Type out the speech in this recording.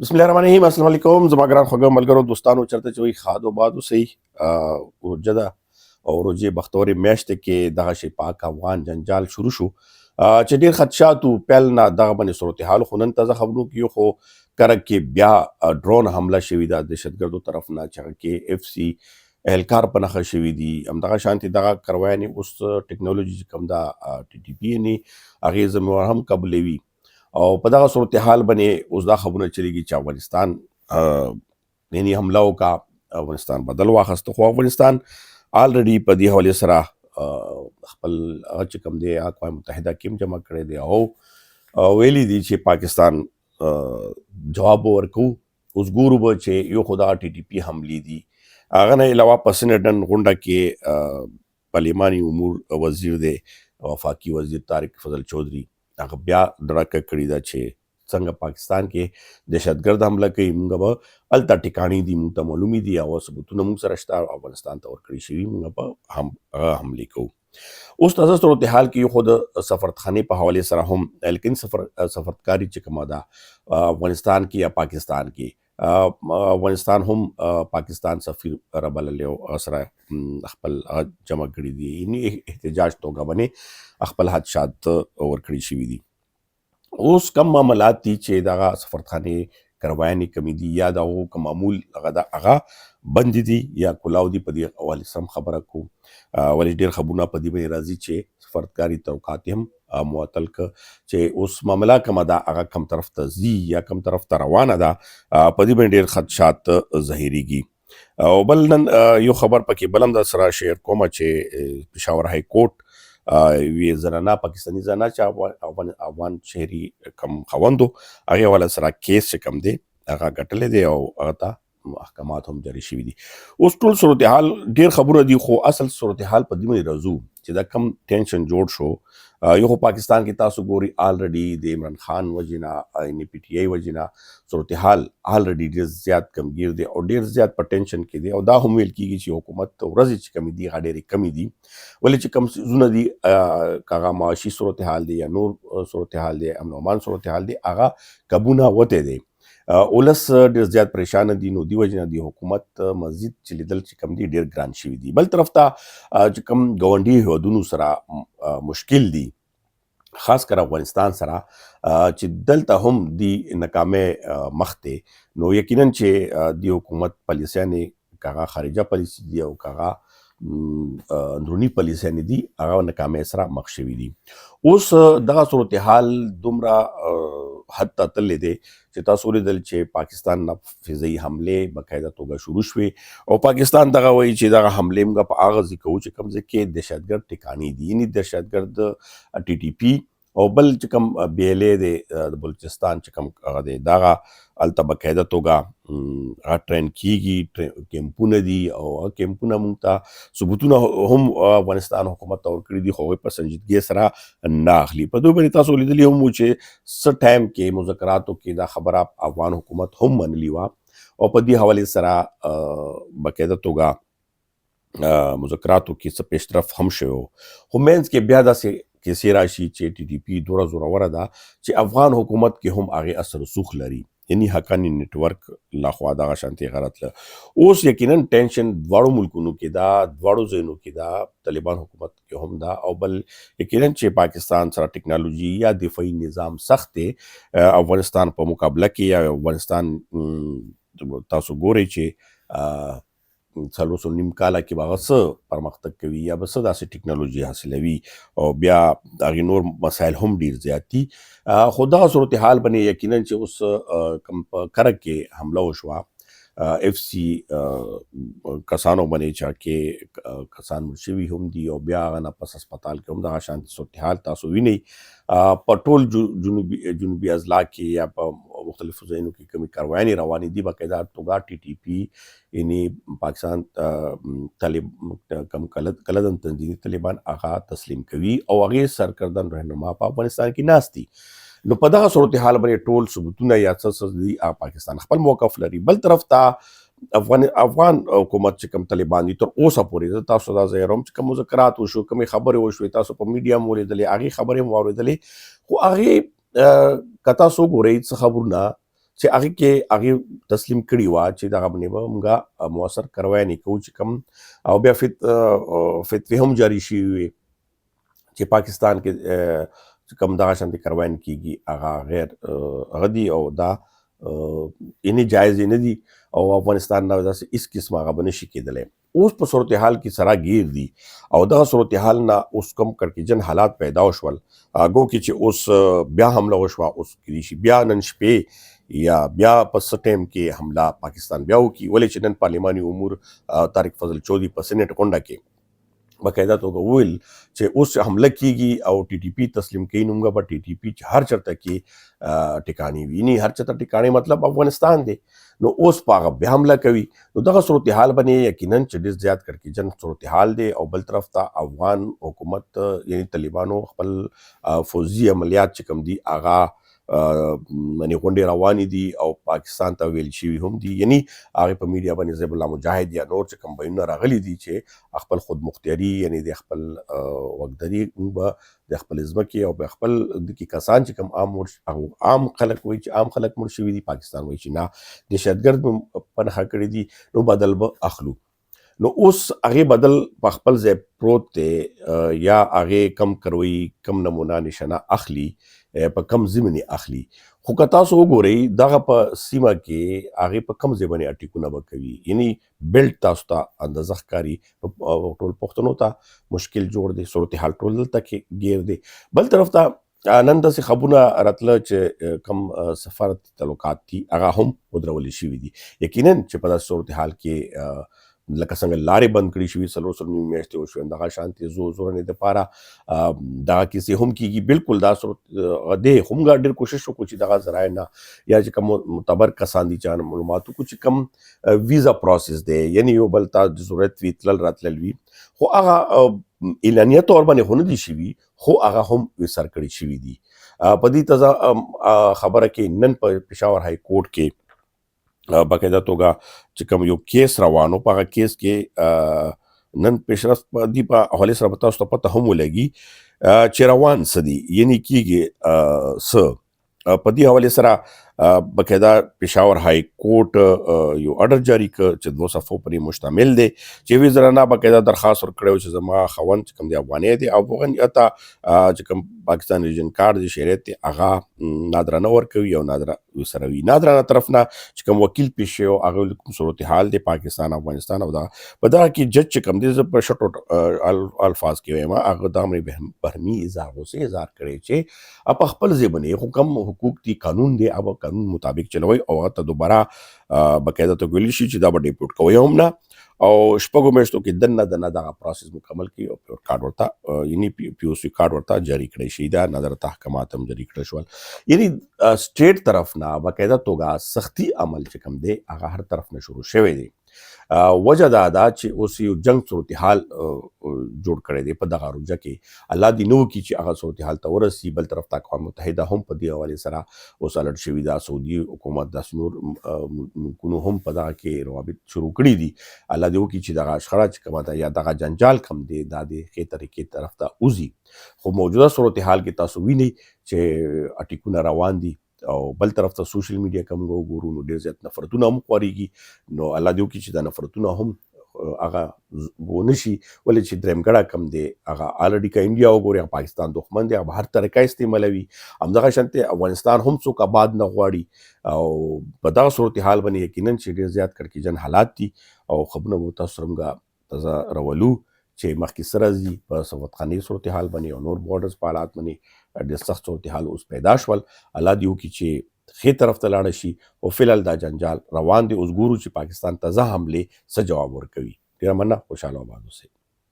بسم الله الرحمن الرحیم. السلام علیکم زما ګران خوږه ملګرو، دوستانو، چرته چې وي خاد او باد اوسئ. روژه ده او روژې بختورې میاشتې کې دغه شی پاک افغان جنجال شروع شو چې ډیر خدشات وو پیل نه دغه باندې صورتحال. خو نن تازه خبرو کې خو کرک کې بیا ډرون حمله شوې ده دهشتګردو طرف نه چې هغه کې اف سي اهلکار په نښه شوي دي. همدغه شانتې دغه کرویانې اوس ټکنالوژي چې کوم ده ټي ټي پي نه هغې ذمهوار هم قبلوي او په دغه صورتحال باندې اوس دا خبرونه چلیږي چې افغانستان یعنی حمله وکړه، افغانستان بدل واخست. خو افغانستان آلریډي په دې حوالې سره خپل هغه چې کوم دی اقوام متحده کې هم جمع کړی دی او ویلي دي چې پاکستان جواب ورکو. اوس ګورو به چې یو خو دا ټي ټي پي حملې دي، هغه نه علاوه په سېنېټ نن غونډه کې پارلیماني امور وزیر دی، وفاقي وزیر طارق فضل چودري، هغه بیا دړکه کړې ده چې څنګه پاکستان کې دهشتګرد حمله کوي، موږ به هلته ټکاڼې دي، موږ ته معلومې دي او ثبوتونه موږ سره شته، افغانستان ته ورکړی شوي، موږ به هم هغه حملې کوو. اوس تازه صورتحال کې خو د سفارتخانې په حوالې سره هم، لیکن سفارتکاري چې کومه ده افغانستان کې یا پاکستان کې، افغانستان هم پاکستان سفیر رابللی او سره خپل جمع کړي دي، یعنی احتجاج توګه باندې خپل حدشات ورکړي شوي دي. اوس کم معاملات دي چې دغه سفارتخانې کروایانې کمې دي یا د هغو کوم معمول هغه ده هغه بند دي یا کلاو دي، په دې حوالې سم خبره کوم. ولې ډېر خبرونه په دې باندې راځي چې سفارتکاري توقعات هم معطل که چې اوس معامله کومه ده هغه کم طرف ته ځي یا کم طرف ته روانه ده، په دې باندې ډېر خدشات ظاهرېږي. او بل نن یو خبر پکې بلم د سره شیر کوم چې پېښور های کورټ وی زنانه، پاکستاني زنانه چې افغان شهري کم خوندو هغه والا سره کیس چې کم دی هغه ګټلې دی او هغه ته احکامات هم جاري شوي دي. اوس ټول صورتحال ډیر خبره دي، خو اصل صورتحال په دې باندې راځو چې دا کم ټینشن جوړ شو. یو خو پاکستان کې تاسو ګوري آلریډي د عمران خان وجنه، یعنی پی ټی آی وجنه، صورتحال آلریډي ډیر زیات کمګیر دی او ډیر زیات په ټینشن کې دی. او دا هم ویل کیږي چې حکومت ورځې چې کمی دي هغه ډېرې کمې دي، ولې چې کم څیزونه دي، که هغه معاشي صورتحال دی یا نور صورتحال دی، امن امان صورتحال دی، هغه کبونه وتی دی، اولس ډیر زیات پریشان دي. نو دی وجنه دی حکومت مزید چې لیدل چې کم دي ډیر ګران شوي دي. بل طرف ته چې کم ګاونډي هیوادونو سره مشکل دي، خاص کر افغانستان سره چې دلته هم دی ناکامې مخ ته، نو یقینا چې دی حکومت پالیسیانې، کاغه خارجه پالیسی دی او کاغه اندروني پالیسیانې دي، هغه ناکامۍ سره مخ شوي دي. اوس دغه صورتحال دومره حد ته تللی دی چې تاسو ولیدل چې پاکستان نه فضایي حملې باقاعده توګه شروع شوې او پاکستان دغه وایي چې دغه حملې موږ په هغه ځای کوو چې کوم ځای کې دهشتګرد ټکانې دي، یعنی دهشتګرد ټي ټي پي او بل چې کوم بي ال ای دی د بلوچستان چې کوم هغه دی، دغه هلته باقاعده توګه هغه ټرین کیږي، کیمپونه دي او هغه کیمپونه موږ ته ثبوتونه هم افغانستان حکومت ته ورکړي دي، خو هغوی په سنجیدګۍ سره نه اخلي. په دوی باندې تاسو لیدلي هم وو چې څه ټایم کې مذاکراتو کې دا خبره افغان حکومت هم منلي وه او په دې حوالې سره باقاعده توګه مذاکراتو کې څه پیشرفت هم شوی، خو منځ کې بیا داسې کیسې راشي چې ټي ټي پي دوره زوروره ده چې افغان حکومت کې هم هغې اثر رسوخ لري، یعنی حقاني نتورک لخوا دغه شانتې غلط له. اوس یقینا ټینشن دواړو ملکونو کې ده، دواړو ځایونو کې ده، طالبان حکومت کې هم ده او بل یقینا چې پاکستان سره ټکنالوژي یا دفاعي نظام سخت دی افغانستان په مقابله کې. یا افغانستان تاسو ګورئ چې 4.5 کاله کې به هغه څه پرمختګ کوي یا به څه داسې ټکنالوژي حاصلوي او بیا هغې نور مسایل هم ډېر زیات دي. خو دغه صورتحال باندې یقینا چې اوس کوم په کرک کې حمله وشوه اف سي کسانو باندې چې کې کسان مړ شوي هم دي او بیا هغه نه پس هسپتال کې هم دغه شان صورتحال تاسو وینئ. په ټول جنوبي اضلاع کې یا په مختلفو ځایونو کې کومې کاروایانې روانې دي، باقاعده توګه ټي ټي پي یعنی پاکستان طالب کم کلدن تنظیمي طالبان هغه تسلیم کوي او هغې سرکردن رهنما په افغانستان کې ناست دي. نو په دغه صورتحال باندې ټول ثبوتونه یا څه څه دي، پاکستان خپل موقف لري. بل طرف ته افغان حکومت چې کوم طالبان دي، تر اوسه پورې زه تاسو دا زیروم چې کوم مذاکرات وشو، کومې خبرې وشوې، تاسو په میډیا هم ولیدلې، هغې خبرې هم واورېدلې، خو هغې که تاسو وګورئ څه خبرونه چې هغه کې هغه تسلیم کړی و چې دغه باندې به موږ موثر کاروایی نه کوو چې کم، او بیا فتوی هم جاری شوې وي چې پاکستان کې چې کوم دغه شان کاروایی کیږي هغه غیر هغه دی او دا یعنی جایز نه دي، او افغانستان نه داسې هیڅ قسمه هغه به نشي کېدلی. اوس په صورتحال کې سره ګیر دي او دغه صورتحال نه اوس کوم کړکېچن حالات پیدا شول، ګو کې چې اوس بیا حمله وشوه، اوس کېدای شي بیا نن شپې یا بیا په څه ټایم کې حمله پاکستان بیا وکړي. ولې چې نن پارلیماني امور طارق فضل چودري په سېنېټ غونډه کې باقاعده توګه وویل چې اوس حمله کیږي او ټي ټي پي تسلیم کوي، نو موږ به ټي ټي پي چې هر چرته کې ټکانې وي، یعنی هر چرته ټکانې مطلب افغانستان دی، نو اوس په هغه بیا حمله کوي. نو دغه صورتحال باندې یقینا چې ډېر زیات کړکېچن صورتحال دی. او بل طرف ته افغان حکومت یعنی طالبانو خپل فوځي عملیات چې کوم دي هغه منی غونډې روانې دي او پاکستان ته ویل شوي هم دي، یعنی هغه په میډیا باندې ذبیح الله مجاهد یا نور چې کوم بیانونه راغلي دي چې خپل خودمختیاري یعنی د خپل وګدري موږ به د خپل ځمکې او په خپل د کې کسان چې کوم عام عام خلک وایي چې عام خلک مړ شوي دي، پاکستان وایي چې نه دهشتګرد په نښه کړي دي، نو بدل به اخلو. نو اوس هغه بدل په خپل ځای پروت دی، یا هغه کم کروي کم نمونه نشانه اخلي، په کم ضمن اخلي. خو که تاسو وګورئ دغه په سیمه کې هغه په کم ځای باندې اټیکونه به کوي، یعنی بیلټ تاسو ته اندازه ښکاري، ټول پښتنو ته مشکل جوړ دی، صورتحال ټول دلته کې ګیر دی. بل طرف ته نن داسې خبرونه راتله چې کم سفارت تعلقات دي هغه هم ودرول شوي دي. یقینا چې په داسې صورتحال کې لکه څنګه لارې بند کړې شوي 4.5 میاشتې وشوې، دغه شانتې زو زورنې دپاره دغه کیسې هم کیږي. بالکل دا صورت دی، خو موږ ډېر کوشش وکړو چې دغه ذرایع نه یا چې کوم معتبر کسان دي چې معلومات وکړو چې کوم ویزا پروسس دی، یعنی یو بل ته ضرورت وي تلل راتلل وي، خو هغه اعلانیه طور باندې خو نه دي شوي، خو هغه هم وسر کړی شوي دي. په دې تازه خبره کې نن په پېښور های کورټ کې باقاعده توګه چې کوم یو کیس روانو، په هغه کیس کې نن پیشرفت په دې په حوالې سره به تاسو ته پته هم ولګي چې روان څه دي، یعنی کیږي څه. په دې حوالې سره باقاعده پېښور های کورټ یو ارډر جاری کړ چې 2 صفحو پرې مشتمل دی، چې وی زرنا باقاعده درخواست ورکړی چې زما خاوند چې کوم دی افغاني دی او افغان ته چې کوم پاکستان ریجن کارت دی شهریت دی هغه نادره نه ورکوي او نادره سره وي. نادره طرف نه چې کوم وکیل پیش شوی هغه کوم صورتحال دی پاکستان افغانستان او دا په دغه کې جج چې کوم دی زه په شټو الفاظ کې وایم هغه دا مې بهرني اظهار غوسې اظهار کړی چې په خپل ځای باندې خو کم حقوق دي، قانون دی، هغه قانون مطابق چلوي او هغه ته دوباره باقاعده ته ویل شي چې دا به ډیپورټ کوي هم نه، او شپږو میاشتو کې دننه دننه دغه پروسس مکمل کړي او پیور کارت ورته یعنی پی او سی کارت ورته جاری کړی شي. دا نظر تحکمات هم جاری کړی شول، یعنی سټیټ طرف نه باقاعده توګه سختی عمل چې کوم دی هغه هر طرف نه شروع شوی دی. وجه دا ده چې اوس یو جنگ صورتحال جوړ کړی دی په دغه روجه کې، الله دې نه وکړي چې هغه صورتحال ته ورسي. بل طرف ته اقوام متحده هم په دې حوالې سره اوس الرټ شوي ده، سعودي حکومت داسې نور ملکونو هم په دغه کې روابط شروع کړي دي. الله دې وکړي چې دغه شخړه چې کومه ده یا دغه جنجال کوم دی دا دې ښې طریقې طرف ته وځي. خو موجوده صورتحال کې تاسو وینئ چې اټیکونه روان دي او بل طرف ته سوشل میډیا کوم وګورو نو ډېر زیات نفرتونه هم خورېږي. نو الله دې وکړي چې دا نفرتونه هم هغه ونه شي، ولې چې درېمګړه کم دی هغه الریډي که انډیا وګوري هغه پاکستان دښمن دی، هغه هر طریقه استعمالوي. همدغه شانتې افغانستان هم څوک آباد نه غواړي او په دغه صورتحال باندې یقینا چې ډېر زیات کړکېچن حالات دي او خبرونه به تاسو سره موږ تازه راولو چې مخکې څه راځي په سفارتخانې صورتحال باندې او نور بارډرز په حالات باندې ډېر سخت صورتحال اوس پیدا شول. الله دې وکړي چې ښې طرف ته لاړه شي، خو فی الحال دا جنجال روان دی. اوس ګورو چې پاکستان تازه حملې څه جواب ورکوي. ډېره مننه، خوشحاله او آباد اوسئ.